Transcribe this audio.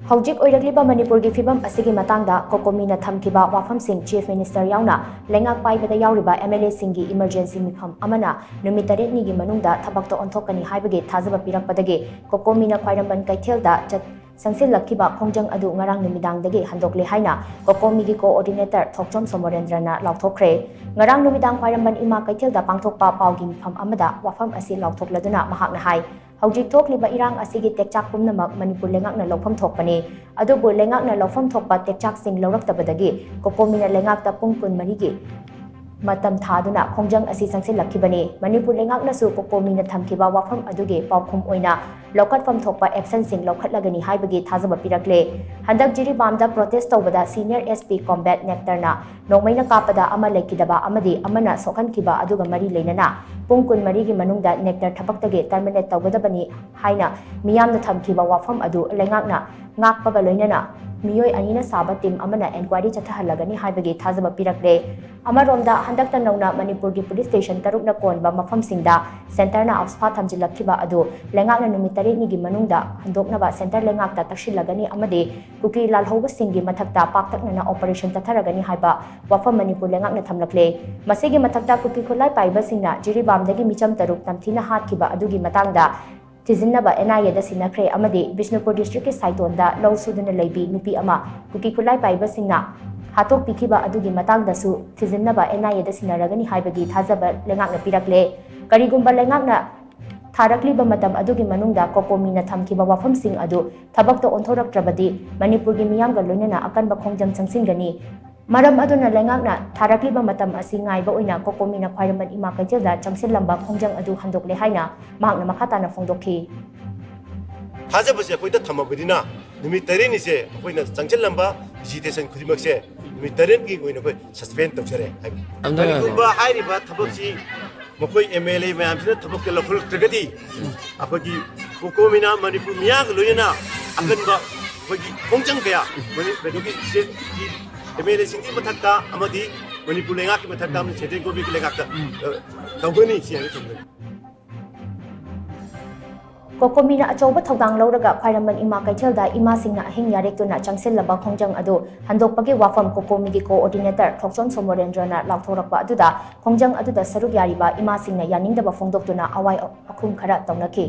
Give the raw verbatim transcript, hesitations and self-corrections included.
ꯍꯧꯖꯤꯛ ꯑꯣꯏꯔꯛꯂꯤꯕ ꯃꯅꯤꯄꯨꯔꯒꯤ ꯐꯤꯕꯝ ꯑꯁꯤꯒꯤ ꯃꯇꯥꯡꯗ ꯀꯣꯀꯣꯃꯤꯅ ꯊꯝꯈꯤꯕ ꯋꯥꯐꯝꯁꯤꯡ Chief Minister ꯌꯥꯎꯅ ꯂꯩꯉꯥꯛ ꯄꯥꯏꯕꯗ ꯌꯥꯎꯔꯤꯕ MLA ꯁꯤꯡꯒꯤ emergency ꯃꯤꯐꯝ ꯑꯃꯅ ꯅꯨꯃꯤꯠ ꯇꯔꯦꯠꯅꯤꯒꯤ ꯃꯅꯨꯡꯗ ꯊꯕꯛꯇ ꯑꯣꯟꯊꯣꯛꯀꯅꯤ ꯍꯥꯏꯕꯒꯤ ꯊꯥꯖꯕ ꯄꯤꯔꯛꯄꯗꯒꯤ ꯀꯣꯀꯣꯃꯤꯅ ꯈ꯭ꯋꯥꯏꯔꯝꯕꯟ ꯀꯩꯊꯦꯜꯗ ꯆꯠ ꯆꯪꯁꯤꯜꯂꯛꯈꯤꯕ ꯈꯣꯡꯖꯪ ꯑꯗꯨ ꯉꯔꯥꯡ ꯅꯨꯃꯤꯗꯥꯡꯗꯒꯤ ꯍꯟꯗꯣꯛꯂꯦ ꯍꯥꯏꯅ ꯀꯣꯀꯣꯃꯤꯒꯤ coordinator ꯊꯣꯛꯆꯣꯝ ꯁꯣꯃꯣꯔꯦꯟꯗ꯭ꯔꯅ ꯂꯥꯎꯊꯣꯛꯈ꯭ꯔꯦ꯫ ꯉꯔꯥꯡ ꯅꯨꯃꯤꯗꯥꯡ ꯈ꯭ꯋꯥꯏꯔꯝꯕꯟ ꯏꯃꯥ ꯀꯩꯊꯦꯜꯗ ꯄꯥꯡꯊꯣꯛꯄ ꯄꯥꯎꯒꯤ ꯃꯤꯐꯝ ꯑꯃꯗ ꯋꯥꯐꯝ ꯑꯁꯤ ꯂꯥꯎꯊꯣꯛꯂꯗꯨꯅ ꯃꯍꯥꯛꯅ ꯍꯥꯏ, ꯍꯧꯖꯤꯛ ꯊꯣꯛꯂꯤꯕ ꯏꯔꯥꯡ ꯑꯁꯤꯒꯤ ꯇꯦꯛꯆꯥꯛ ꯄꯨꯝꯅꯃꯛ ꯃꯅꯤꯄꯨꯔ ꯂꯩꯉꯥꯛꯅ ꯂꯧꯐꯝ ꯊꯣꯛꯄꯅꯤ꯫ ꯑꯗꯨꯕꯨ ꯂꯩꯉꯥꯛꯅ ꯂꯧꯐꯝ ꯊꯣꯛꯄ ꯇꯦꯛꯆꯥꯛꯁꯤꯡ ꯂꯧꯔꯛꯇꯕꯗꯒꯤ ꯀꯣꯀꯣꯃꯤꯅ ꯂꯩꯉꯥꯛꯇ ꯄꯨꯡ ꯀꯨꯟꯃꯔꯤꯒꯤ ꯃꯇꯝ ꯊꯥꯗꯨꯅ ꯈꯣꯡꯖꯪ ꯑꯁꯤ ꯆꯪꯁꯤꯜꯂꯛꯈꯤꯕꯅꯤ꯫ ꯃꯅꯤꯄꯨꯔ ꯂꯩꯉꯥꯛꯅꯁꯨ ꯀꯣꯀꯣꯃꯤꯅ ꯊꯝꯈꯤꯕ ꯋꯥꯐꯝ ꯑꯗꯨꯒꯤ ꯄꯥꯎꯈꯨꯝ ꯑꯣꯏꯅ ꯂꯧꯈꯠꯐꯝ ꯊꯣꯛꯄ actionꯁꯤꯡ ꯂꯧꯈꯠꯂꯒꯅꯤ ꯍꯥꯏꯕꯒꯤ ꯊꯥꯖꯕ ꯄꯤꯔꯛꯂꯦ꯫ ꯍꯟꯗꯛ ꯖꯤꯔꯤꯕꯥꯝꯗ protest ꯇꯧꯕꯗ senior SP Combat Nectarꯅ ꯅꯣꯡꯃꯩꯅ ꯀꯥꯞꯄꯗ ꯑꯃ ꯂꯩꯈꯤꯗꯕ ꯑꯃꯗꯤ ꯑꯃꯅ ꯁꯣꯛꯍꯟꯈꯤꯕ ꯑꯗꯨꯒ ꯃꯔꯤ ꯂꯩꯅꯅ ꯄꯨꯡ ꯀꯨꯟꯃꯔꯤꯒꯤ ꯃꯅꯨꯡꯗ Nectar ꯊꯕꯛꯇꯒꯤ terminate ꯇꯧꯒꯗꯕꯅꯤ ꯍꯥꯏꯅ ꯃꯤꯌꯥꯝꯅ ꯊꯝꯈꯤꯕ ꯋꯥꯐꯝ ꯑꯗꯨ ꯂꯩꯉꯥꯛꯅ ꯉꯥꯛꯄꯒ ꯂꯣꯏꯅꯅ ꯃꯤꯑꯣꯏ ꯑꯅꯤꯅ ꯁꯥꯕ team ꯑꯃꯅ enquiry ꯆꯠꯊꯍꯜꯂꯒꯅꯤ ꯍꯥꯏꯕꯒꯤ ꯊꯥꯖꯕ ꯄꯤꯔꯛꯂꯦ꯫ ꯑꯃꯔꯣꯝꯗ, ꯍꯟꯗꯛꯇ ꯅꯧꯅ ꯃꯅꯤꯄꯨꯔꯒꯤ police station ꯇꯔꯨꯛꯅ ꯀꯣꯟꯕ ꯃꯐꯝꯁꯤꯡꯗ centreꯅ AFSPA ꯊꯝꯖꯤꯜꯂꯛꯈꯤꯕ ꯑꯗꯨ ꯂꯩꯉꯥꯛꯅ ꯅꯨꯃꯤꯠ ꯇꯔꯦꯠꯅꯤꯒꯤ ꯃꯅꯨꯡꯗ ꯍꯟꯗꯣꯛꯅꯕ centre ꯂꯩꯉꯥꯛꯇ ꯇꯛꯁꯤꯜꯂꯒꯅꯤ ꯑꯃꯗꯤ ꯀꯨꯀꯤ ꯂꯥꯜꯍꯧꯕꯁꯤꯡꯒꯤ ꯃꯊꯛꯇ ꯄꯥꯛꯇꯛꯅꯅ operation ꯆꯠꯊꯔꯒꯅꯤ ꯍꯥꯏꯕ ꯋꯥꯐꯝ ꯃꯅꯤꯄꯨꯔ ꯂꯩꯉꯥꯛꯅ ꯊꯝꯂꯛꯂꯦ꯫ ꯃꯁꯤꯒꯤ ꯃꯊꯛꯇ ꯀꯨꯀꯤ ꯈꯨꯠꯂꯥꯏ ꯄꯥꯏꯕꯁꯤꯡꯅ ꯖꯤꯔꯤꯕꯥꯝꯗꯒꯤ ꯃꯤꯆꯝ ꯇꯔꯨꯛ ꯇꯝꯊꯤꯅ ꯍꯥꯠꯈꯤꯕ ꯑꯗꯨꯒꯤ ꯃꯇꯥꯡꯗ ꯊꯤꯖꯤꯟꯅꯕ NIAꯗ ꯁꯤꯟꯅꯈ꯭ꯔꯦ ꯑꯃꯗꯤ ꯕꯤꯁꯅꯨꯄꯨꯔ districtꯀꯤ ꯁꯥꯏꯇꯣꯟꯗ ꯂꯧ ꯁꯨꯗꯨꯅ ꯂꯩꯕꯤ ꯅꯨꯄꯤ ꯑꯃ ꯀꯨꯀꯤ ꯈꯨꯠꯂꯥꯏ ꯄꯥꯏꯕꯁꯤꯡꯅ ꯍꯥꯠꯇꯣꯛꯄꯤꯈꯤꯕ ꯑꯗꯨꯒꯤ ꯃꯇꯥꯡꯗꯁꯨ ꯊꯤꯖꯤꯟꯅꯕ NIAꯗ ꯁꯤꯟꯅꯔꯒꯅꯤ ꯍꯥꯏꯕꯒꯤ ꯊꯥꯖꯕ ꯂꯩꯉꯥꯛꯅ ꯄꯤꯔꯛꯂꯦ꯫ ꯀꯔꯤꯒꯨꯝꯕ ꯂꯩꯉꯥꯛꯅ ꯊꯥꯔꯛꯂꯤꯕ ꯃꯇꯝ ꯑꯗꯨꯒꯤ ꯃꯅꯨꯡꯗ ꯀꯣꯀꯣꯃꯤꯅ ꯊꯝꯈꯤꯕ ꯋꯥꯐꯝꯁꯤꯡ ꯑꯗꯨ ꯊꯕꯛꯇ ꯑꯣꯟꯊꯣꯔꯛꯇ꯭ꯔꯕꯗꯤ ꯃꯅꯤꯄꯨꯔꯒꯤ ꯃꯤꯌꯥꯝꯒ ꯂꯣꯏꯅꯅ ꯑꯀꯟꯕ ꯈꯣꯡꯖꯪ ꯆꯪꯁꯤꯟꯒꯅꯤ꯫ ꯃꯔꯝ ꯑꯗꯨꯅ ꯂꯩꯉꯥꯛꯅ ꯊꯥꯔꯛꯂꯤꯕ ꯃꯇꯝ ꯑꯁꯤ ꯉꯥꯏꯕ ꯑꯣꯏꯅ ꯀꯣꯀꯣꯃꯤꯅ ꯈ꯭ꯋꯥꯏꯔꯝꯕꯟ ꯏꯃꯥ ꯀꯩꯊꯦꯜꯗ ꯆꯪꯁꯤꯜꯂꯝꯕ ꯈꯣꯡꯖꯪ ꯑꯗꯨ ꯍꯟꯗꯣꯛꯂꯦ ꯍꯥꯏꯅ ꯃꯍꯥꯛꯅ ꯃꯈꯥ ꯇꯥꯅ ꯐꯣꯡꯗꯣꯛꯈꯤ꯫ ꯊꯥꯖꯕꯁꯦ ꯑꯩꯈꯣꯏꯗ ꯊꯝꯃꯕꯅꯤꯅ ꯅꯨꯃꯤꯠ ꯇꯔꯦꯠꯅꯤꯁꯦ ꯑꯩꯈꯣꯏꯅ ꯆꯪꯁꯤꯜꯂꯝꯕ visitation ꯈꯨꯗꯤꯡꯃꯛꯁꯦ ꯅꯨꯃꯤꯠ ꯇꯔꯦꯠꯀꯤ ꯑꯣꯏꯅ ꯑꯩꯈꯣꯏ suspend ꯇꯧꯖꯔꯦ ꯍꯥꯏꯕꯅꯤ꯫ ꯀꯔꯤꯒꯨꯝꯕ ꯍꯥꯏꯔꯤꯕ ꯊꯕꯛꯁꯤ ꯃꯈꯣꯏ MLA ꯃꯌꯥꯝꯁꯤꯅ ꯊꯕꯛꯇ ꯂꯧꯈꯠꯂꯛꯇ꯭ꯔꯒꯗꯤ ꯑꯩꯈꯣꯏꯒꯤ ꯀꯣꯀꯣꯃꯤꯅ ꯃꯅꯤꯄꯨꯔ ꯃꯤꯌꯥꯝꯒ ꯂꯣꯏꯅꯅ ꯑꯀꯟꯕ ꯑꯩꯈꯣꯏꯒꯤ ꯈꯣꯡꯖꯪ ꯀꯌꯥ ꯃꯅꯤ-, ꯀꯩꯅꯣꯒꯤ stateꯀꯤ MLAꯁꯤꯡꯒꯤ ꯃꯊꯛꯇ ꯑꯃꯗꯤ ꯃꯅꯤꯄꯨꯔ ꯂꯩꯉꯥꯛꯀꯤ ꯃꯊꯛꯇ ꯑꯃꯗꯤ central governmentꯀꯤ ꯂꯩꯉꯥꯛꯇ, ꯑ, ꯇꯧꯒꯅꯤ ꯁꯤ ꯍꯥꯏꯅ ꯊꯝꯖꯒꯦ꯫ ꯀꯣꯀꯣꯃꯤꯅ ꯑꯆꯧꯕ ꯊꯧꯗꯥꯡ ꯂꯧꯔꯒ ꯈ꯭ꯋꯥꯏꯔꯝꯕꯟ ꯏꯃꯥ ꯀꯩꯊꯦꯜꯗ ꯏꯃꯥꯁꯤꯡꯅ ꯑꯍꯤꯡ ꯌꯥꯔꯦꯛꯇꯨꯅ ꯆꯪꯁꯤꯜꯂꯕ ꯈꯣꯡꯖꯪ ꯑꯗꯨ ꯍꯟꯗꯣꯛꯄꯒꯤ ꯋꯥꯐꯝ ꯀꯣꯀꯣꯃꯤꯒꯤ ꯀꯣꯑꯣꯔꯗꯤꯅꯦꯇꯔ ꯊꯣꯛꯆꯣꯝ ꯁꯣꯃꯣꯔꯦꯟꯗ꯭ꯔꯅ ꯂꯥꯎꯊꯣꯔꯛꯄ ꯑꯗꯨꯗ ꯈꯣꯡꯖꯪ ꯑꯗꯨꯗ ꯁꯔꯨꯛ ꯌꯥꯔꯤꯕ ꯏꯃꯥꯁꯤꯡꯅ ꯌꯥꯅꯤꯡꯗꯕ ꯐꯣꯡꯗꯣꯛꯇꯨꯅ ꯑꯋꯥꯏ ꯑꯈꯨꯝ ꯈꯔ ꯇꯧꯅꯈꯤ꯫